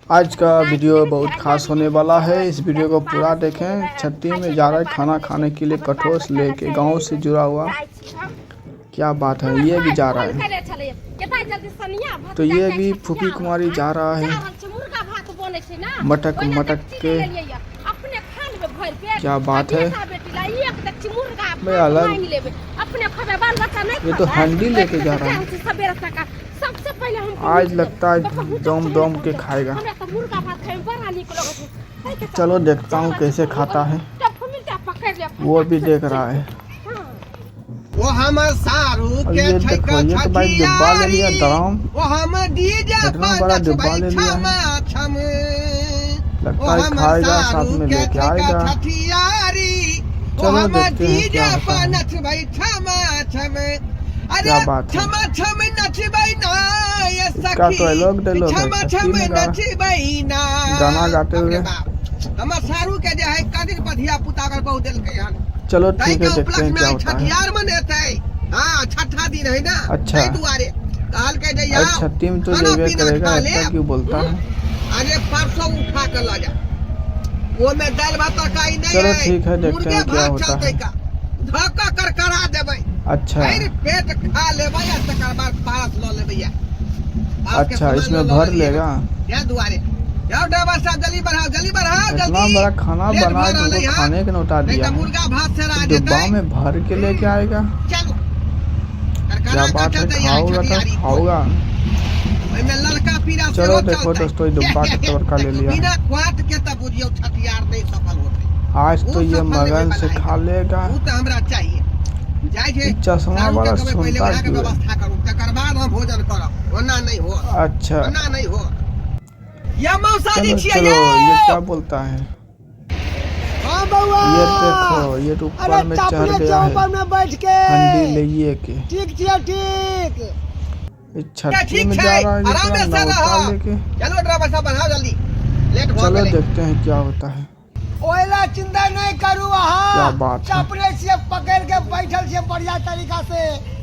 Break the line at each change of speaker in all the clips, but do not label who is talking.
आज का वीडियो बहुत खास होने वाला है। इस वीडियो को पूरा देखें। छत्ती में जा रहा है खाना खाने के लिए कठोस लेके, गांव से जुड़ा हुआ। क्या बात है, ये भी जा रहा है। तो ये भी फूफी कुमारी जा रहा है मटक मटक के। क्या बात है भाई, अलग। ये तो हंडी लेके जा रहा है। आज लगता है दम दम के खाएगा। चलो देखता हूँ कैसे खाता है। वो भी देख रहा है।
ओ हमर सारू
और
के
ये
छै
देखो, ये तो भाई डिब्बा ले लिया, ड्रम।
ओ हमर डीजे
इतना
पर
बड़ा
नचबै
डिब्बा ले लिया है।
छमा छम।
लगता
ओ
है
हमर
खाएगा, साथ
सारू
में
के
लेके
छै
आएगा।
छठियारी, ओ
चलो
हमर
देखते हैं
डीजे
क्या होता
पर
है।
नचबै छमा छम। अरे
क्या बात है।
छमा छम नचबै ना ये
इसका
सखी,
तो अलग डायलॉग है,
छमा
छठी
छम
में
नचबै ना।
गाना गाते
बाप रे
हुए।
बाप, हमर सारू के जे है कदिन पर धिया पुता अगर बहु देलकै हन।
चलो
ताहि
ठीक है,
के
देखते हैं
उपलक्ष्य में
क्या
आइ
होता है।
छठियार मनेतै। हाँ, छठा दिन है ना।
अच्छा।
ताहि दुआरे कहलकै जे
अरे
आउ,
छठी में तो
खाना
जेबे
पीना
करेगा,
खा
इतना
लेब।
क्यों बोलता है।
अरे परसों उठा के लऽ जा, ओमे दालि भात तरकारी नहीं
चलो
है।
ठीक है, देखते
मुर्गे
हैं क्या
भात
होता
चलतै
है।
का धक्का करकरा देबै।
अच्छा।
भरि पेट खा लेबै आ तकर बाद पारस लऽ लेबै या। पारस के
अच्छा,
सामान
इसमें
लऽ
भर
लेलियै।
लेगा।
ताहि दुआरे जाओ ड्राइवर साहब, जल्दी बढ़ाओ, जल्दी बढ़ाओ,
इतना
जल्दी।
बड़ा खाना
लेट
बना
भऽ
के
रहलै
तुमको
हन।
खाने के नौटा
नहीं
दिया
तऽ
है।
मुर्गा भात सेरा
तो डिब्बा
जेतै।
में भर के लेके आएगा।
चलू।
क्या
करकरा कऽ
बात है,
चलतै आइ
खाओगा तो
छठियारी।
खाओगा।
ओहिमे ललका पीरा
चलो
सेहो
देखो
चलतै।
दोस्तों, ये डिब्बा कितना बड़का ले लिया।
बिना क्वाट के तऽ बुझियौ छठियार नहि सफल होतै।
आज
ओ
तो ये
सफल नहि
मगन से
होइवला है।
खा लेगा।
ओ तऽ हमरा चाहिए। जाइ छै
ई चश्मा
सारू के
वाला
कहबै पहिले
सुनता
वएह के
क्यों है?
व्यवस्था करू, तकर बाद हम भोजन करब। ओना नहि हो।
अच्छा।
ओना नहि हो। या मौसा जी
चलो
छियै
चलो,
यौ।
ये क्या बोलता है।
हाँ बउआ।
ये देखो, ये तो ऊपर
अरे
में चढ़
चपले
गया है।
ऊपर में बैठ के
हंडी लिए के।
ठीक छियै, ठीक।
ये छठी
ठीक
में
छै,
जा रहा है, ये
आराम
पूरा
से
नौका
रह।
लेके।
चलो ड्राइवर साहब, बढ़ाओ जल्दी, लेट भऽ
चलो
गेलै।
देखते हैं क्या होता है।
ओहिला चिंता नहीं करू अहाँ।
क्या बात है।
चपले छियै पकड़ के बैठल छियै बढ़िया तरीका से,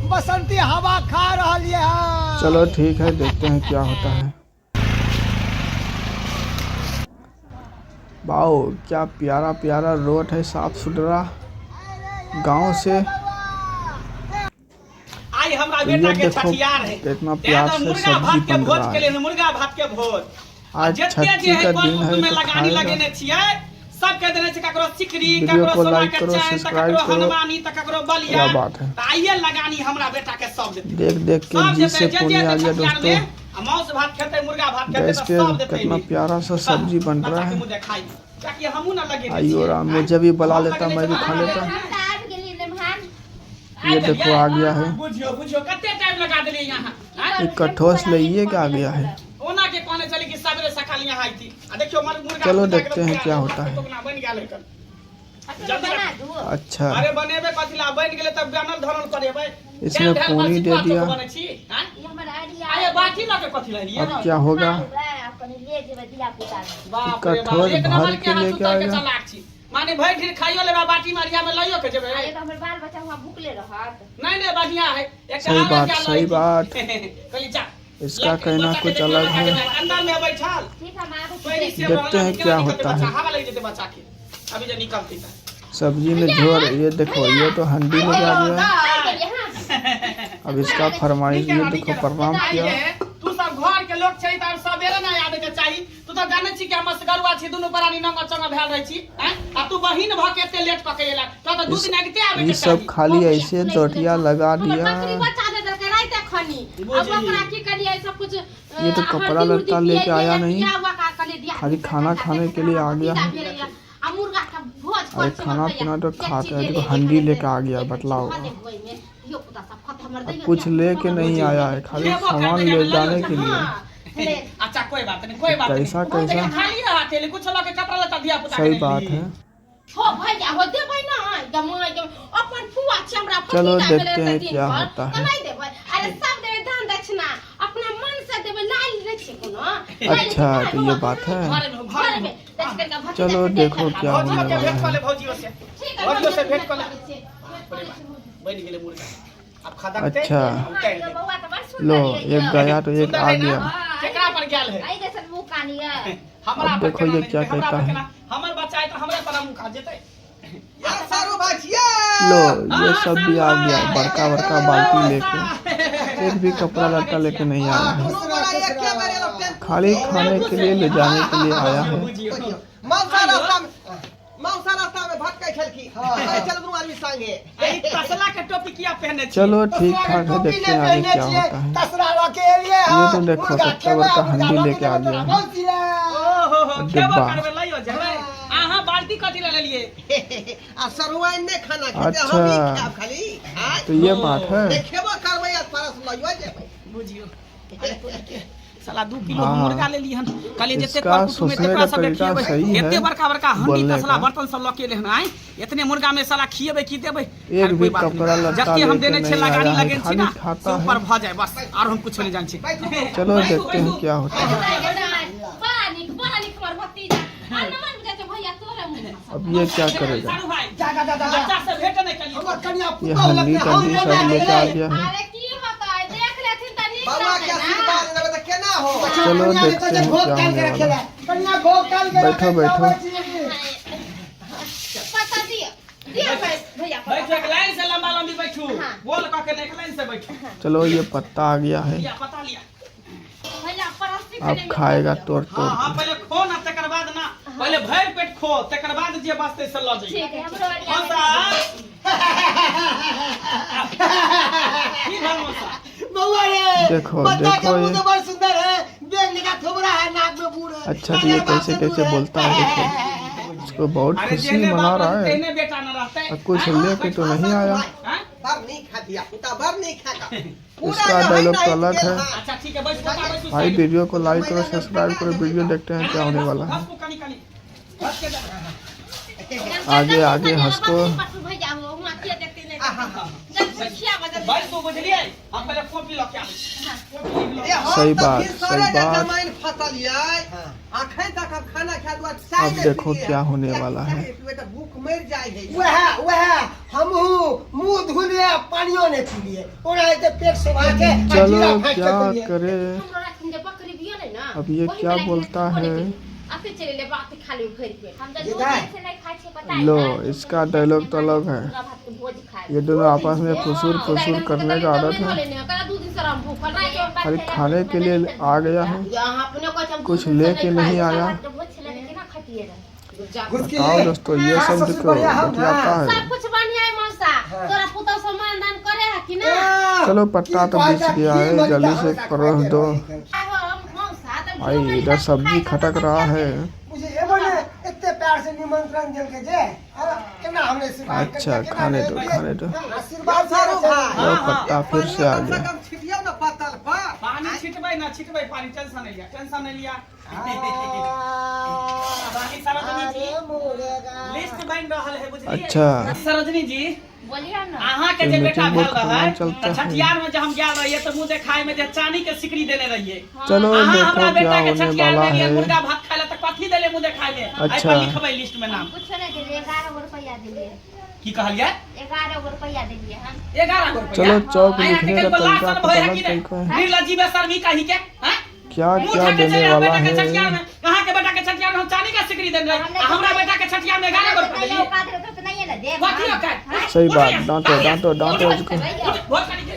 बसंती हवा खा रहलियै हन।
चलो ठीक है, देखते हैं क्या होता है। वाओ, क्या प्यारा प्यारा रोड है, साफ सुथरा गांव से।
आइ हमरा
ये
बेटा के
देखो
छठियार है,
कितना
तें
प्यार
तऽ
से
मुर्गा
सब्जी
भात के
बन
भोज
रहा
के
है।
लेल, मुर्गा भात के भोज।
आज
जते
छठी
जे है
का
कर
दिन है
कुटुम्ब में
तो
लगानी
खाएगा।
लगेने छियै, सबके देने छै, ककरो सिकरी,
वीडियो
ककरो
को
सोना
लाइक
के
करो,
चैन, तऽ
सब्सक्राइब
ककरो
करो।
हनुमानी, तऽ ककरो बलिया।
क्या बात है।
तऽ आइये लगानी हमरा बेटा के सब देतै।
देख देख के
सब
जी
देतै,
से
जे जे
पुण्य आ
एतै
गया
छठियार
दोस्तों।
में, आ मांस भात खेतै, मुर्गा भात खेतै,
गैस
तऽ
के
सब देतै।
कितना प्यारा सा सब्जी बन
बच्चा
रहा
के
है।
मुँह देखाई, कियाकि हमहूँ ना लगेने
आइयो
छियै।
राम, मुझे भी बुला
हम
लेता,
लगेने
मैं भी
छियै,
खा
अहाँ
लेता।
लगेने
हम तऽ आबि गेलियै नेमहान।
ये देखो आ गया है।
बुझियो बुझियो, कते टाइम लगा देलियै यहाँ, आँय?
ये कठोस लइए के आ गया है।
ओना के कहने चली कि सवेरे सकाल यहाँ आती, आ देखियो मर मुर्गा
चलो
मुर्गा
देखते हैं
के
क्या होता है।
टोकना बन गेल है।
अच्छा, बना दू।
अच्छा।
अरे बनेबे कथी ला, बन गेलै तब बनल धरल करेबै।
इसमें
दालि ढाल
पूरी
पर
दे
सिपुआ
दिया।
चोख बनै छी, आँय?
ई हमर आइडिया।
आये बाटी लऽ के कथी ला एलियै?
अब क्या होगा।
खा लेबै, आ कनि ले जेबै धिया पुता के।
बाप रे बाप,
कठोर
एक
भर
नंबर
के
के अहाँ
लेके
सुतल के
आएगा।
चलाक छी। माने भरि ढीर खाइयो लेबै, बाटी मारिया में लइयो के जेबै।
आ एक हमर बाल बच्चा हुआं भुखले रहत।
नहीं नहीं, बढ़िया है। एक
सही
आरो
बात,
क्या
सही
लई?
बात।
कहली जा।
इसका
लड़की
कहना
बच्चा के
कुछ
देखियो
अलग
ना,
है।
अंदर में बैठल।
ठीक है, हम आबै छी।
पैरी से
देखते
रहला,
हैं
केना
क्या
निकलतै
होता
बच्चा,
है।
हवा लागि जेतै बच्चा के। अभी जे निकलतै तऽ।
सब्जी में झोर, ये देखो, ये तो हंडी में जा गया।
आबि गेलियै हँ।
अब इसका फरमाइश, ये देखो प्रणाम किया।
तू सब घर के लोग छै तऽ सबेरे ना आबे के चाही। तू तऽ जानै छी कि हम असगरुआ छी, दुनू प्राणी नंगा चंगा भेल रहै छी, आँय? आ तू बहिन भऽ के एते लेट कऽ के एला, तोरा तऽ दू
इस
दिन अगिते आबे
ये
के
सब
चाही।
खाली ऐसे डोटिया लगा
हमर
दिया।
बकरी बच्चा दे देलकै राति खनी। अब ओकरा की करियै, सब कुछ
ये तो कपड़ा लत्ता लेके आया नहीं, खाली खाना खाने के लिए आ गया है।
आ मुर्गा के भोज
अरे खाना पीना तो खाते हैं, देखो हंडी लेके आ गया, बतलाओ। अब कुछ लेके नहीं आया है, खाली
खेबो
सामान
करतै,
ले
लइयो
जाने के लिए।
अच्छा कोई बात नहीं, कोई बात नहीं।
कैसा कैसा।
लेकिन खाली हाथ एलै, कुछ लऽ के कपड़ा लत्ता धिया पुता के
सही
नहि
बात
ली।
है।
हो भैया हो, देबै ना गमाय के अपन फुआ छै हमरा।
चलो
भतीजा भेलै
देखते
तऽ
हैं
दिन
क्या
पर,
होता
तऽ
है।
नहि देबै? अरे सब देबै दान दक्षिणा, अपना मन से देबै, लाल नहि छै कोनो।
अच्छा तो ये बात है।
घरे में हो, घरे में हो।
चलो देखो क्या
भौजियो
होने
के
वाला
भेंट कऽ
है।
ले, भौजियो से,
ठीक है,
भौजियो से भेंट कऽ ले।
करै छियै।
बनि गेलै मुर्गा, आब खदकतै
अच्छा।
उतारि देबै।
लो एक गया तो एक आ गया।
केकरा पर गेल है।
एहि जैसन मुँह कानी है।
हमरा
अब
पर
देखो
केना
ये
नहि
क्या
जेतै, हमरा
कहता
पर
है।
केना हमर बच्चा है तऽ हमरे पर मुँह खा जेतै।
यार सारू भाई छियै।
लो ये सब भी आ गया, बड़का बड़का बाल्टी लेके, एक भी कपड़ा लत्ता लेके नहीं आया है,
दुनू गोरा एके बेर एलौ टेम्पू
खाली खाने के लिए ले जाने के लिए आया है।
बुझियौ।
मौसा रास्ता में, मौसा रास्ता में भटकै छलखिन, कहै छल दुनू आदमी संगे।
आ ई तसला के टोपी किया पहने छी?
चलो ठीक ठाक है, देखते हैं आगे क्या होता है।
तसरा लऽ के एलियै
ये तो देखो कितना बड़का हंडी लेके आ गया है।
ओहो हो, खेबो
डिब्बा।
करबै लइयो जेबै। अहाँ बाल्टी कथी लए लेलियै?
आ सरुआइन नहि खाना खेतै,
अच्छा।
हम ई खायब खाली। आँय?
तो ये बात है।
नहि खेबो करबै आ परस लइयो जेबै।
बुझियौ। अरे तोरी के साला 2 किलो
हाँ।
मुर्गा लेली हन, कहलियै जते
इसका
कर कुटुम
सोचने
एते
का
ओकरा सबके
तरीका
खिएबै।
सही है
एते बड़का बड़का हंडी
बोलने
तसला
का।
बर्तन सब लऽ के एलै हन। आँय, एतने मुर्गा में साला खिएबै की देबै?
एक
खैर,
भी
कोई बात नहीं।
कपड़ा लत्ता
जते हम
लेके
देने छियै
नहीं
लगानी
आया है,
लगेने छी
खाली
ना,
खाता
से ऊपर
है।
भऽ जाय बस, आर हम कुछो नहीं जानै छी।
चलो
बैठू,
देखते हैं
बैठू।
क्या होता है।
बड़ा नीक, बड़ा नीक हमर भतीजा। आ नमन बुझाइ छै भैया तोरे मुँह।
अब ये क्या करेगा?
सारू भाई,
जा जा जा जा
बच्चा से भेंट नहि केलियै।
हमर कनिया
ये
पुतहु
हंडी
लगतै, हम
टंडी सब
लेने
लेके आ
गेलै।
गया है।
अरे की होतै, देख लेथिन तऽ नीक
बौआ के
रहतै ना।
आशीर्वाद लेबै तऽ केना हो?
अच्छा,
चलो
कनिया के
देखते
कहै छै
हैं
घोघ
क्या
काटि के
होने
रखे
वाला
ला। कनिया घोघ काटि के
बैठो,
रखे,
बैठो।
आबै छी।
पता दियौ, दियौ भैया पता।
बैठू, एक लाइन से लंबा लंबी बैठू।
हाँ।
बोल कऽ के नहि, एक लाइन से बैठू।
चलो ये पत्ता आ गया है,
लिया पता लिया।
भैया परस्ती
अब खाएगा तोड़
हाँ
तोड़
हाँ,
के।
पहिले खो ना तकर बाद ना, पहिले भरि पेट खो तकर बाद जे बचतै से लऽ जइयै।
ठीक है, हमरो अरिया
मौसा। की भेल मौसा?
बउआ रे,
देखो,
बच्चा के
देखो
मुंह
ये।
तो बड़ सुंदर है, बेग निका थोबड़ा है, नाक में बूढ़ है।
अच्छा तो ये
बाप
कैसे
से
कैसे
दूर है।
बोलता है, देखो इसको बहुत
अरे
खुशी
जेहने
मना
बाप
रहा
रहतै
है
तेहने बेटा न रहतै।
और कुछ लेके तो नहीं आया।
हाँ?
बड़ नीक है धिया पुता, बड़ नीक है का। पूरा
इसका
जो है
डायलॉग
ना
तो अलग
गेल
है।
हाँ।
अच्छा ठीक है, बैसू पता बैसू
भाई
साइड।
वीडियो को लाइक करो, सब्सक्राइब करो, वीडियो देखते हैं क्या होने वाला है।
हंसू कनी कनी। हंस के जा।
आगे आगे हंसको।
भैया हो हुआं के देखते नहि
आहा।
जल्दी खियाबऽ जल्दी।
बैसू बुझलियै? हम पहिले कॉपी लऽ के आबै छी। कॉपी लऽ
ए, हम
सही
तऽ
बात,
फिर
सही
सारे जे
बात।
जमाइन फसल यै, अखन तक हम खाना खाय दुआरे चाय
अब
नहि
देखो
पीलियै।
क्या होने वाला है।
चाय पीबै तऽ भूख मरि जाइ है।
वएह वएह हमहूँ मुँह धुलिए पानियो नहि पीलिए, ओना एते पेट सोभा के आ
चलो
जीरा फाँकि के
क्या
देलियै।
करे,
हमरो रातिमे जे बकरी बियलै ना,
अब ये
ओही
क्या
में रातिमे
बोलता
खाओ
है?
नहि पीली। अपने चलि एलै बात खा लेबै भरि पेट। हम तऽ
जे
दू
दाइ।
दिन से नहि खाइ छियै, पता है
लो
ना?
इसका डायलॉग तो अलग है।
मुर्गा भात के भोज खाय।
ये दोनों आपस में फुसूर फुसूर करने का आदत है, खाली खाने के लिए आ गया है, कुछ लेके नहीं आया।
घुसकी
बताओ
ले।
दोस्तों ये
हाँ,
सब
ससुर
देखो
बढ़िया हम
बतियाता
ना।
है।
सब कुछ बढ़िया है मौसा, तोरा पुतहु सब मान दान करे है कि ना?
आ,
चलो पत्ता तो
की
बिछ
कहै
गया
छै,
है,
की
जल्दी से
मजा
परोस दो।
आहो, मौसा, तऽ
भाई इधर सब्जी खटक रहा है।
बुझे एबो ने एते प्यार से निमंत्रण देलकै जे, हाँ, केना हमरे स्वीकार
अच्छा,
करतै, केना
खाने
नहि
दो,
देलियै?
खाने दो।
हाँ, आशीर्वाद
सारू
से
भाई।
लो पत्ता फिर से आ
कम से
गया।
कम छिटियौ ने पत्तल पर।
पानी छिटबै ना, छिटबै पानी, टेंशन नहि लिअ, टेंशन नहि लिअ। बाकी सरोजनी जी
अरे मुर्गा।
लिस्ट बनि रहल है, बुझलियै?
अच्छा।
सरोजनी जी,
बोलिए ना।
अहाँ के
तो
जे बेटा
मीटिंग
भेल
बहुत
रहै
खतरनाक चलता
तऽ
है।
छठियार में जे हम गेल रहियै तऽ मुँह देखाय में जे चानी के सिकरी देने रहियै।
चलो
अहाँ
देखो
हमरा
क्या
बेटा के
होने
छठियार
वाला
में गेलियै
है।
मुर्गा भात खाय लए तऽ कथी देलियै मुँह देखाय में? एहि
अच्छा।
पर लिखबै लिस्ट में नाम।
कुछो नहि देलियै, 11 गो रुपैआ देलियै।
की कहलियै?
11 गो रुपैआ देलियै हम।
11 गो रुपैआ।
चलो चौक
अहाँ के
लिखने का
कनिको लाज
तरीका
शर्म
कुछ
होइ है
अलग
कि नहि?
तरीका है।
निर्लज्जी बेशर्मी कही के, हैं?
क्या
मुँह
क्या
उठा के
देने
चलि आउ
वाला
बेटा के
है।
छठियार में। अहाँ के बेटा के छठियार में हम चानी के सिकरी देने रही, आ हमरा बेटा के छठियार में 11 गो रुपैआ देलियै।
औकात रहतौ तऽ नहिये ने देब।
कथी औकात?
सही बात, डांटो डांटो डांटो उसको।
भोज खानी के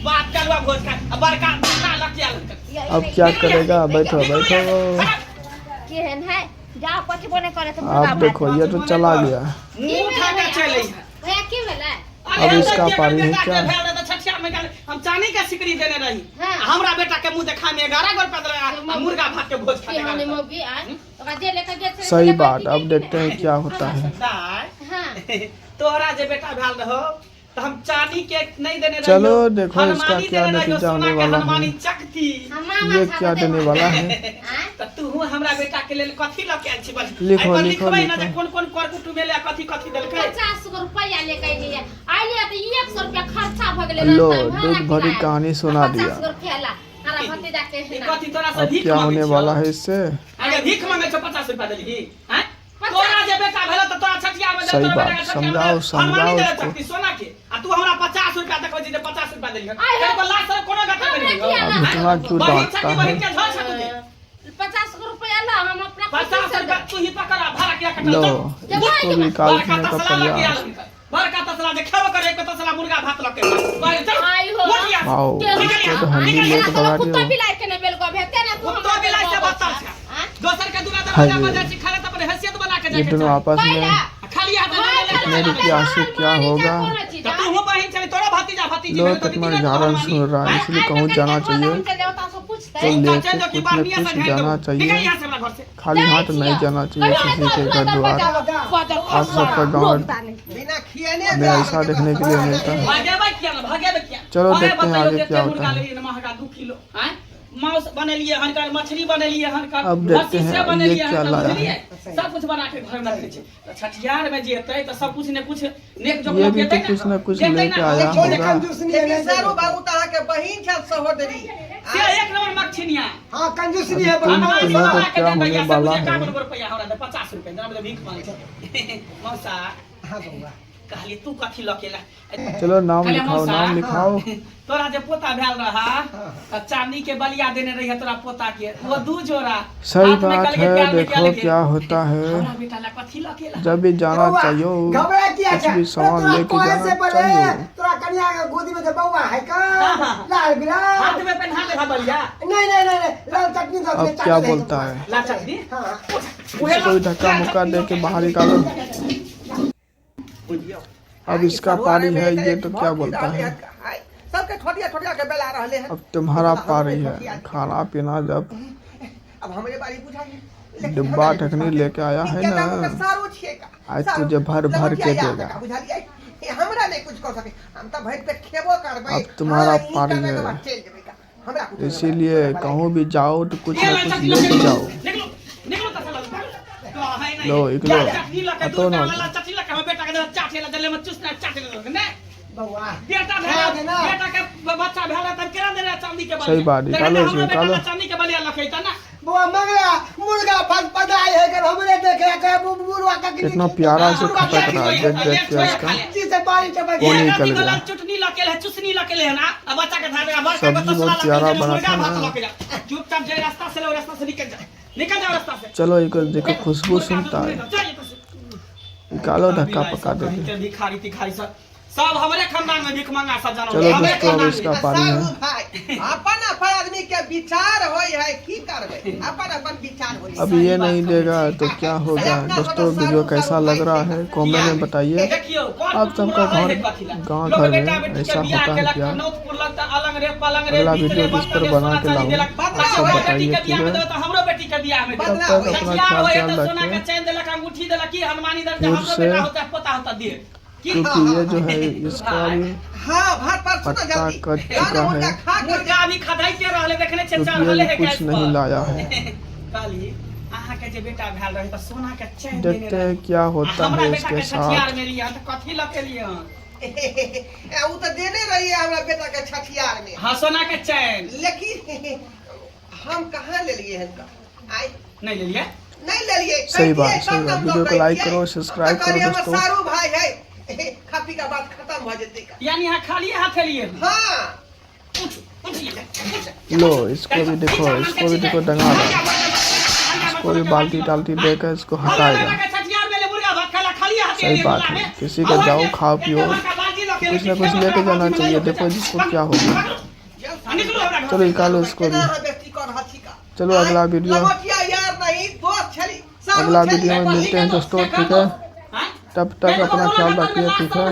बात कलुआ भोज खा, आ बड़का बड़का लकिया लड़का।
अब क्या करेगा, बैठो बैठो।
केहन है, जाओ पचबो नहि करे तऽ मुर्गा
आप
भात।
देखो ये तो चला गया।
मुँह उठा के चलि अइहे।
भैया की भेलै?
अरे
अब
हम
इसका
तऽ
पारी है
बेटा के
क्या?
भेल रहै तऽ छठियार में गेल, हम चानी के सिकरी देने रही।
हाँ।
आ हमरा बेटा के मुँह देखा में 11 गो रुपया देले, आ मुर्गा भात के भोज खा
केहन
के।
मौगी आय, ओकरा जे लेके गेल छलै
सही
से
बात,
लेके
अब
गेल
देखते हैं क्या होता है।
दाय,
हाँ।
तोहरा जे बेटा भेल रहो तऽ हम चानी के नहीं देने रहियो।
चलो देखो इसका
हनुमानी
क्या
देने रहियो,
नतीजा
सोना
होने
के
वाला है।
हनुमानी चकती।
हम मामा
ये
छाप
क्या
देब।
देने वाला है।
आँय?
तऽ तू हमरा बेटा के लेल कथी लऽ के आयल छी बस?
लिखो,
एहि पर
लिखो,
लिखबै ना
लिखो।
जे कोन कोन कर कुटुम्ब एलै आ कथी कथी देलकै।
50 गो रुपैआ लेके अयलियै, अयलियै तऽ 100 रुपैआ खर्चा भऽ गेलै।
लो,
रास्तामे भाड़ा
दुख भरी
किराया।
कहानी सुना
50
दिया।
गो रुपैआ ला हमरा भतीजा के
ई
ना।
कथी तोरा से
अब
भीख
क्या
मांगै
होने
छियौ?
वाला है इससे।
अगे भीख मांगै छौ 50 रुपया देलही, आँय? तोरा जे बेटा भेलौ तऽ तोरा छठियार में
सही
तोरा
बात,
बेटा के छठियार में
समझाओ,
हनुमानी
समझाओ
देले
उसको।
चकती सोना के, आ तू हमरा 50 रुपया देखबै छी जे 50 रुपया देलही।
आइ हे।
कनिको लाज शरम कोनो गते
हमरा
नहि
किया
रहियौ।
अब
लाज
इतना क्यों
बहिन
डांटता
छकी
है।
बहिन के झल छकी।
50 गो रुपया ला, हम अपना खुशी
50
से
रुपया
देबै।
तू ही पकड़ आ, भाड़ा किया कटल
लो,
चल।
इसको भी
बड़का
काटने का
तसला लऽ के आयल
प्रयास।
हुनकर। बड़का तसला जे खेबो करे, एक तसला मुर्गा भात लऽ के कहै, चल,
आई हो।
उठ यहाँ से।
वाओ,
के
इसको तो हंडी
हमरा
लेके
साला
भगा
कुत्ता
दियो।
बिलाइ के नहि बेलगो भेते ना तू
कुत्तो
हमरा
बिलाइ से
बेलगो
बदतर छै।
आँय?
दोसर के दूरा
हाय
दरवाजा
रे।
पर जाइ छी खाले तऽ अपन हैसियत बना के
ये
जाय के
दोनों
चाही।
आपस में
पहिला
खाली हाथ
घर
नहि
चला
मेरी
चला
प्यास से
चला,
क्या
मानी
होगा?
कोनो चीज,
तऽ तू बहिन छली, तोरो भतीजा भतीजी
लो
भेल तऽ
कितना
दीदी
झाड़न सुन रहा है, इसलिए कहूँ जाना चाहिए तो लेके कुछ न कुछ जाना चाहिए, खाली हाथ नहीं जाना चाहिए किसी के घर द्वार। आप सबका गाँव
बिना खियने
में ऐसा देखने के लिए मिलता है।
भगेबै किया ने, भगेबै किया?
चलो
अरे
देखते हैं
बतैयौ
आगे
जे
क्या
एते
होता
मुर्गा
है।
लेलियै महगा 2 किलो, आँय? मांस बनेलियै हनकर, मछली बनेलियै हनकर,
अब देखते
मछली
हैं
से
ये
बनेलियै
क्या
हनकर,
लाया
बुझलियै?
है।
सब कुछ बना के घर में रखै छै। तऽ छठियार में जे एतै तऽ सब कुछ ने कुछ नेक जोक
ये भी
जेतै
तो
ने,
कुछ न कुछ
जेतै
लेके
ने।
आया
छोड़ दे,
होगा।
कंजूसनी है
लेकिन
नहीं
सारू
देबै।
बाबू तऽ अहाँके बहिन छल सहोदरी।
से एक नंबर मक्षिनिया।
हाँ, कंजूसनी है।
तुम
बड़ा।
तुम्हें तो क्या होने वाला है।
रुपया हमरा दे, 50 रुपया जेना बुझे भीख मांगै छै। मौसा
हाँ बौआ।
कहलियै तू कथी लऽ के एला?
चलो नाम
कहलियै,
लिखाओ,
मौसा,
नाम लिखाओ।
तोरा जे पोता भेल रहा तऽ चांदी के बलिया देने रही तोरा पोता के, वो 2 जोड़ा।
सही
हाथ में
बात
कहलियै,
है,
प्यार में
देखो
कहलियै,
क्या होता है।
हमरा बेटा ला कथी लऽ के एला?
जब भी जाना
बौआ,
चाहिए
घबरा किया
कुछ
छै?
भी सामान
तोरा
लेके
कोहे
जाना
से पहिले
चाहिए।
तोरा कनिया के गोदी में जे बौआ है का
हाँ, हाँ।
लाल गुलाब।
हाथ में पहना दे बलिया।
नहीं नहीं नहीं नहीं, लाल चटनी दो।
अब क्या बोलता है?
लाल चटनी?
हाँ।
इसको भी धक्का मुक्का दे के बाहर निकालो। अब इसका पारी है, ये तो क्या बोलता है?
सबके ठोटिया ठोटिया के बेला रहले हैं।
अब तुम्हारा पारी है, खाना पीना जब
अब हमरे बारी बुझाइए।
डिब्बा ढकनी लेके आया है ना,
सारू छियै का।
आज तुझे भर भर के देगा।
बुझलियै, ये हमरा नहीं कुछ कर सके, हम तो भरि पेट खेबो करबै।
अब तुम्हारा
हाँ, ई
पारी
करबै
है।
तऽ बस चलि जेबै का। हमरा कुछ नहीं
इसीलिए
करबै।
कहूँ भी जाओ तो कुछ न कुछ लेके जाओ।
निकलो निकलो तसला।
लो, निकलो।
चटनी लके
हटो
दूध
ना।
ला चटनी लके हम बेटा के दे चाटे ला देले में चूसना चाटे ला ने।
बौआ
बेटा
खा
भेल,
देना।
बेटा के बच्चा भेल तब केना देले चांदी के बलिया?
सही बात,
देखै
निकालो
तऽ
इसको,
हमरो बेटा
निकालो।
ला चांदी के बलिया लखै त ना।
बौआ मंगला मुर्गा फस पदाई है कर हमरे देखे के बुढ़वा का
कितना प्यारा से खटक रहा है, देख देख के इसका
जी से पानी टपक
वो
गया।
निकल गया।
चटनी लके ले, चुसनी लके ले ना, आ बच्चा के धारे बड़का
सब्जी
तसला
बहुत
लके
प्यारा
ले,
बना
मुर्गा
था
भात
ना।
लके जा। चुपचाप जे रास्ता से ले, रास्ता से निकल जा, निकल जाओ रास्ता से।
चलो एक देखो खुशबू सुनता है,
जा ये तो से।
निकालो धक्का पका
कहीं
देते।
के भिखारी तिखारी सब सब हमरे खानदान में भीख मांगा सब जानो।
चलो
हमरे
दोस्तों, अब
खानदान में।
इसका पारी है।
सारू भाई, अपन अपन आदमी के विचार होय है, की करबै, अपन अपन विचार होय है।
अब ये नहीं देगा तो क्या होगा? दोस्तों वीडियो कैसा लग रहा है कमेंट में बताइए।
देखियौ, कोन
आप सबका
कुटुम्ब रहै
घर
है कथी ला?
गांव
लोग
घर
बेटा
में
बेटी के
ऐसा
बियाह
होता है
केलक,
क्या?
नौत पुरलक तऽ अलंग रे पलंग रे,
अगला
बीत रे,
वीडियो किस
बर्तन
पर
रे,
बना
सोना
के
चांदी
लाऊं
देलक।
आप सब
हमरो
बताइए,
बेटी के
ठीक
बियाह में
है?
देबै तऽ हमरो बेटी के बियाह में
तब
देबै।
तक अपना
छठियार
ख्याल
होय
ख्याल
तऽ सोना के
रखें,
चैन देलक, अंगूठी देलक, की हनुमानी देलक,
फिर
हमरो
से
बेटा होता पोता होता दिए। की
क्योंकि ये जो है इसका भी
हाँ, भात पर सुनो
पत्ता
जल्दी।
कट
जानो
चुका
हुनका
है,
खा के
मुर्गा अभी खदाइते रहले, देखने छै
क्योंकि
चढ़ले
ये
है
भी
गैस
कुछ नहीं
पर।
लाया है।
कहली अहाँ के जे बेटा भेल रहे तऽ सोना के चैन देने
देखते
रहे।
हैं क्या
आ
होता
हमरा
है
बेटा
इसके
के छठियार
साथ।
में लिए तऽ कथी लऽ के लिए?
ए, उ तऽ देने रहिए हमरा बेटा के छठियार में।
हाँ, सोना के चैन।
लेकिन हम कहाँ लेलिए हन का? आइ
नहीं लेलिए?
नहीं लेलिए।
सही बात,
कहितियै
सही
तब
बात।
न हम
वीडियो
लोग
को लाइक
कहितियै।
करो, सब्सक्राइब
तऽ
करो
कहलियै, हमर
दोस्तों।
सारू भाई है, खा पी का बात खत्म हो जेतै का।
यानी यहाँ खाली हाथ लिए।
हाँ।
उठ उठ ये, उठ।
लो इसको भी देखो, इसको भी देखो डंगा रहा है, इसको भी बाल्टी टाल्टी देकर इसको हटाएगा। सही बात है, किसी का जाओ खाओ पियो, कुछ ना कुछ लेके जाना चाहिए। देखो जिसको क्या होगा। चलो निकालो इसको भी।
केना अहाँ बेइज्जती कऽ रहल छी का?
चलो अगला वीडियो,
लंगोटिया यार नहीं, दोस्त छली, सारू
अगला
छली।
वीडियो में मिलते हैं दोस्तों, ठीक है? तब तक अपना ख्याल रखिए, ठीक है?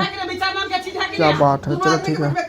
क्या बात है, चलो ठीक है।